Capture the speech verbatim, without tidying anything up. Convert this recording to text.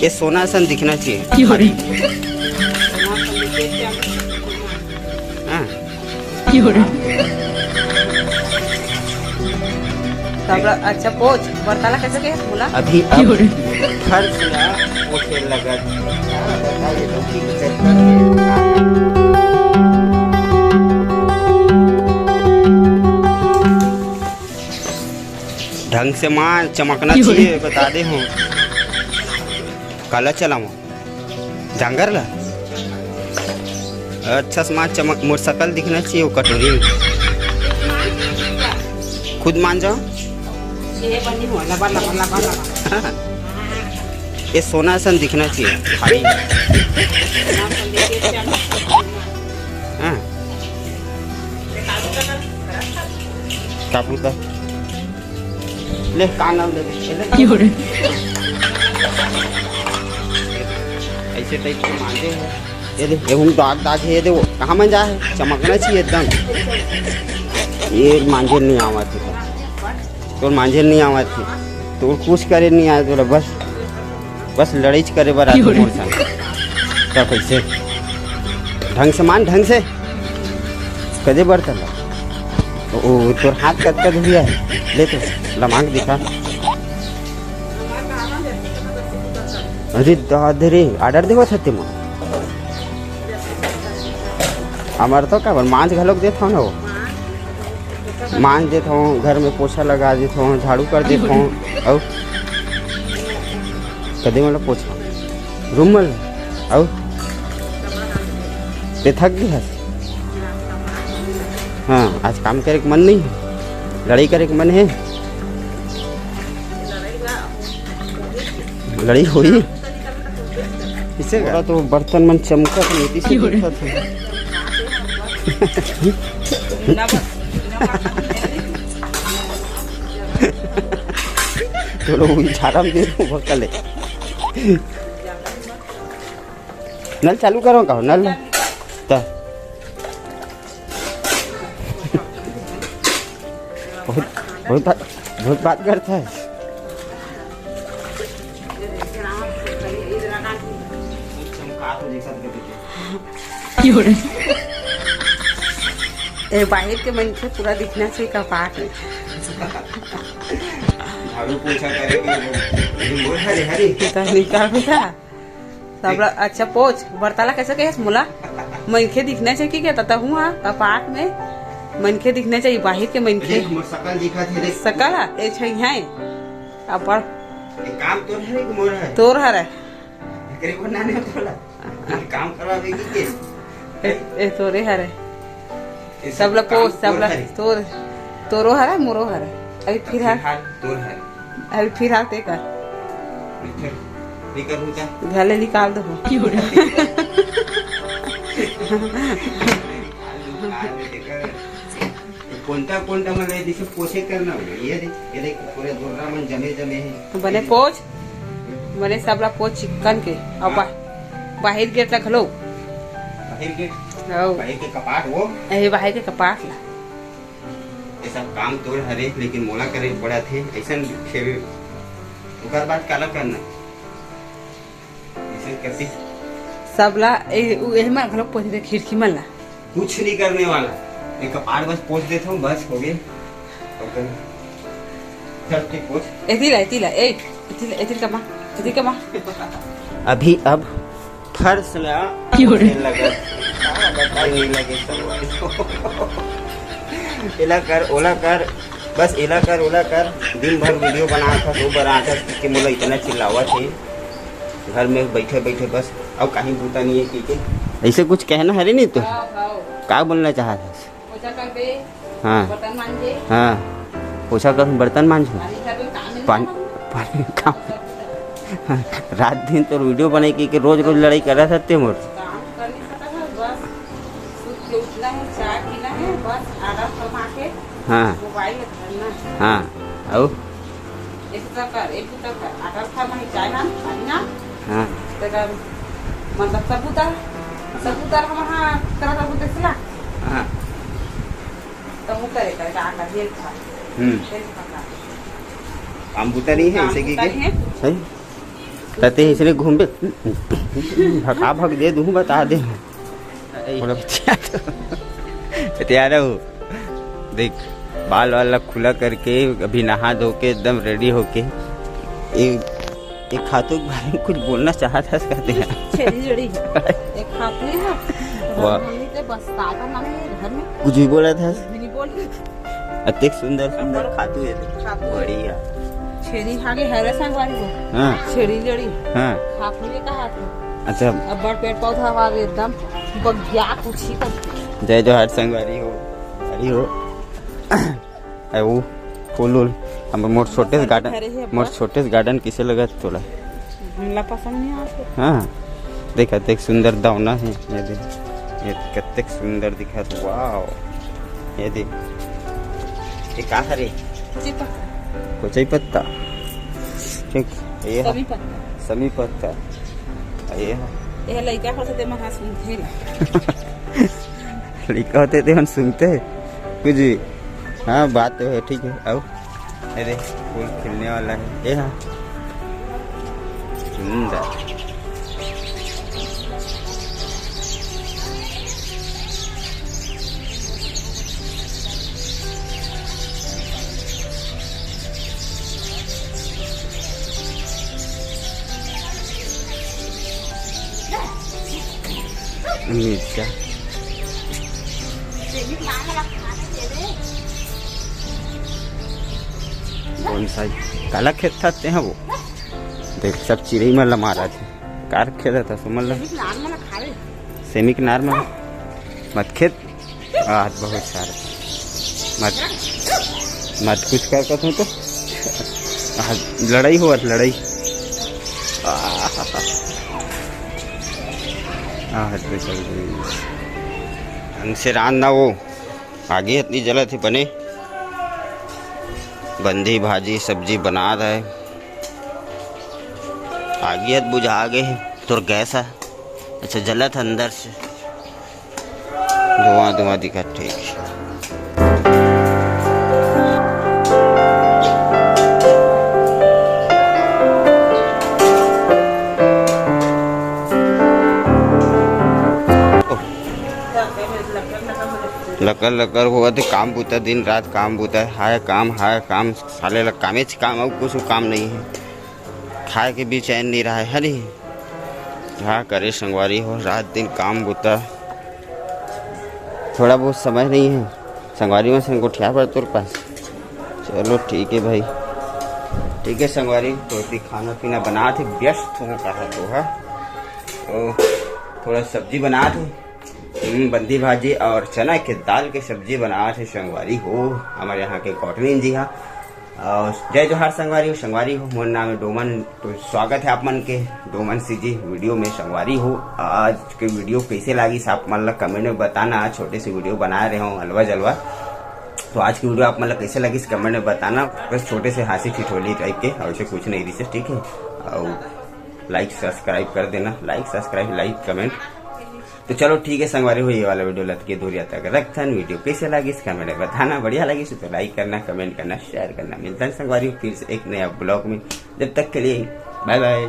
ये सोना असन दिखना चाहिए। हाँ। तब अच्छा पोछ, बर्ता ला कैसे के बोला? अभी अब फर्श ला पोछे लगत। ढंग से माँ चमकना चाहिए, बता दे हूँ। काला चलाऊँ? जांगर ला? अच्छा से माँ चमक, मोर सकल दिखना चाहिए वो कटोरी में। खुद मान जाओ। ये सोना असन दिखना चाहिए भाई। हाँ। का पूछता? ले, का नाम लेबे? ये ले। ऐसे टाइप के मांजे हैं। ये दे, ये हम दाग दाग है, ये दे, वो कहाँ मंजा है? चमकना चाहिए एकदम। ये मांजे नहीं आवत है, तोर मांजे नहीं आवत है, तोर कुछ करे नहीं आए तोला, बस, बस लड़ाई करे बर आते मोर संग। तब कैसे? ढंग से मान, ढंग से। कदे बर्तन ला? ओ, ओ, तोर हाथ कतका धुरिया है? ले तो, लमांग दिखा। अरे दादे रे, order देवत हते मोर। हमर तो काबर मांज घलोक देत हव ना वो। मांज देत हव, घर में पोछा लगा देत हव, झाड़ू कर देत हव। अउ कदे मतलब पोछा? रूम में? अउ ते थक गे हस? हाँ, आज काम करे के मन नहीं है, लड़ाई करे के मन है। लड़ाई होई। किसे का? तो बर्तन मन चमकत नहीं, किसे दिखत है? चलो, वही झाड़ा में दे दो, भक्का ले। नल चालू करो, कहो नल। त बहुत, बहुत बात, बहुत बात करता है। ए, बाहिर के मनखे पूरा दिखना चाहिए कपाट में। झाड़ू पोछा करे के वो, ये बोल, हरे, हरे। तो निकाल बेटा। सबला अच्छा पोछ, बर्ता ला कैसे कहेस मोला? मनखे दिखना चाहिए कि कहता हूँ, हाँ, कपाट में मनखे दिखना चाहिए, बाहिर के मनखे। देख, मोर सकल दिखत हे, देख। सकल हा? ए छै है। अब बढ़। ये काम तोर हरे कि मोर हरे? तोर हरे। एकरे को नाने तोला। काम करवावे की के? ए, ए तोरे हरे। ये सब सबला काम पोछ, तोर सबला हरे। तोर, तोरो हरे, मोरो हरे। अभी फिलहाल फिलहाल तोर हरे। अभी फिलहाल ते कर। फिर, फिर कर होता। घले निकाल दो। कोनटा, कोनटा मन ले जैसे पोछे करना हो, ये देख, ये देख, पूरे डोरा मन जमे, जमे हैं। बने पोछ, बने सबला पोछ चिक्कन के, अउ बा-, बाहिर गेट ला घलो। बाहिर गेट? हौ। बाहिर के कपाट वो? ए, बाहिर के कपाट ला। ये सब काम तोर हरे, लेकिन मोला करे पड़त हे, ऐसन खेल, ओकर बाद काला करना? इसे कति? सबला, ए, उ, एहमा घलो पोछ दे, खिड़की मन ला। कुछ नहीं करने वाला, एक कपाट बस पोछ देता हूँ, बस हो गए। ओके। चल, ठीक, पोछ। एती ला, एती ला, ए, एती ला, एती कमा, एती कमा। अभी अब फर्श ला क्यों रे? लगा, हाँ, बताई नहीं लगे सब। एला कर, ओला कर, बस एला कर, ओला कर। दिन भर वीडियो बनात हस, वो बनात हस, कि मोला इतना चिल्लावत हे। घर में बैठे बैठे बस, अउ कहीं बूता नहीं है, ठीक है? ऐसे कुछ कहना हरे नहीं तो? हाँ, हाँ। का बोलना चाहत हस? पोछा कर दे, हाँ। बर्तन मांजे। हाँ। पोछा कर, बर्तन मांज। पानी कर दे, काम नहीं पानी, करना। पानी काम। रात दिन तो वीडियो बनाई कि, कि रोज रोज लड़ाई कर रहा था ते मोर। काम कर नहीं सकता था, बस सुत के उठना है, चाय पीना है, बस आराम फरमा के हाँ। मोबाइल में धरना है। हाँ। अउ? एक तो कर, एक तो कर, आटा खा, मैं चाय ना, पानी ना। हाँ। तेरा मतलब सबूता, सबूता हम हाँ, तेरा सबूत देखला। हाँ। तो वो करे, करे, का आटा दिए खा। हम्म। तेल पका। काम बूता नहीं है, काम इसे की बूता के? नहीं है। सही। तते इसने घूम पे भगा भग दे दूँ, बता दे। बोला, बतिया तो, बतिया रहा हूँ। देख, बाल वाल ला खुला करके, अभी नहा धो के एकदम रेडी होके, ए, ए खातू के बारे में कुछ बोलना चाहत हस कहते हैं। छेरी जड़ी। एक खातू है। वाह। मम्मी ते बस ताका मांगे घर में। कुछ भी बोला था? कुछ भी नहीं बोली। अतेक सुंदर सुंदर खातू है। खातू। बढ़िया। छेरी खा के हरे संगवारी हो। हाँ। छेरी जड़ी। हाँ। खातू ये कहा था। अच्छा। अब बड़ पेड़ पौधा हुआ एकदम बगिया कुछ ही करते। जय जोहार संगवारी हो। अरे हो। ए, वो फूल उल, हम मोर छोटे से गार्डन, अरे हे मोर अब्बा। छोटे से गार्डन किसे लगत तोला? हमला पसंद नहीं आते। हाँ, देख, देख, सुंदर दौना है, ये दे, ये कतेक सुंदर दिखत, वाओ, ये दे, ये का हरे? जी पत्ता। कोचई पत्ता, ठीक, ये ह-, समी पत्ता। समी पत्ता, ये ह-, ये लइका होते ते महा सुनथे ला। लइका होते ते मन सुनते कुछ भी। हाँ, बात तो है, ठीक है। आओ, अरे, फूल खिलने वाला है। ये हाँ, सुंदर। मिर्चा। कौन सा काला खेत था ते हैं वो? देख, सब चिड़ई मन ला मारा थे। कार खेत था, समझ ला। सेमी के नार मन। मत खेत। आज बहुत सारा। मत, मत कुछ कर सकत हूँ तो। आज लड़ाई हो, आज लड़ाई। आह। आह, तो चल गई। ढंग से रांध ना वो। आगी इतनी जलत है बने। बंदी भाजी सब्जी बना रहा है। आगी हत बुझा गए है। तोर गैस है। अच्छा, जलत है अंदर से। धुआं धुआं दिखत, ठीक। लकर लकर होवत हे, काम बुता, दिन रात काम बुता, हाय काम, हाय काम, साले ला कामेच काम, अउ कुछ काम नहीं है। खाए के भी चैन नहीं रहा है, है नहीं? का करे संगवारी हो, रात दिन काम बुता, थोड़ा बहुत समय नहीं है संगवारी में से गोठिया पर तोर पास। चलो ठीक है भाई, ठीक है संगवारी, तो अभी खाना पीना बना थे, व्यस्त हूँ कहा तो है, तो थोड़ा सब्जी बना थे, हम्म, बंदी भाजी और चना के दाल के सब्जी बना थे संगवारी हो, हमारे यहाँ के कॉटनीन जी हाँ। और जय जोहार संगवारी हो, संगवारी हो, मोर नाम है डोमन। तो स्वागत है आप मन के डोमन सीजी वीडियो में संगवारी हो। आज के वीडियो कैसे लागिस आप मन ला कमेंट में बताना। छोटे से वीडियो बनाए रहे हो हलवा जलवा, तो आज की वीडियो आप मन ला कैसे लागिस कमेंट में बताना। बस छोटे से हंसी ठिठोली टाइप के, और ऐसे कुछ नहीं रिसे, ठीक है। और लाइक सब्सक्राइब कर देना, लाइक सब्सक्राइब लाइक कमेंट। तो चलो ठीक है संगवारी हो, ये वाला वीडियो लतके दूरिया तक रखथन। वीडियो कैसे लागिस कमेंट में बताना, बढ़िया लागिस तो लाइक करना, कमेंट करना, शेयर करना। मिलथन संगवारी हो फिर से एक नया ब्लॉग में, जब तक के लिए बाय बाय।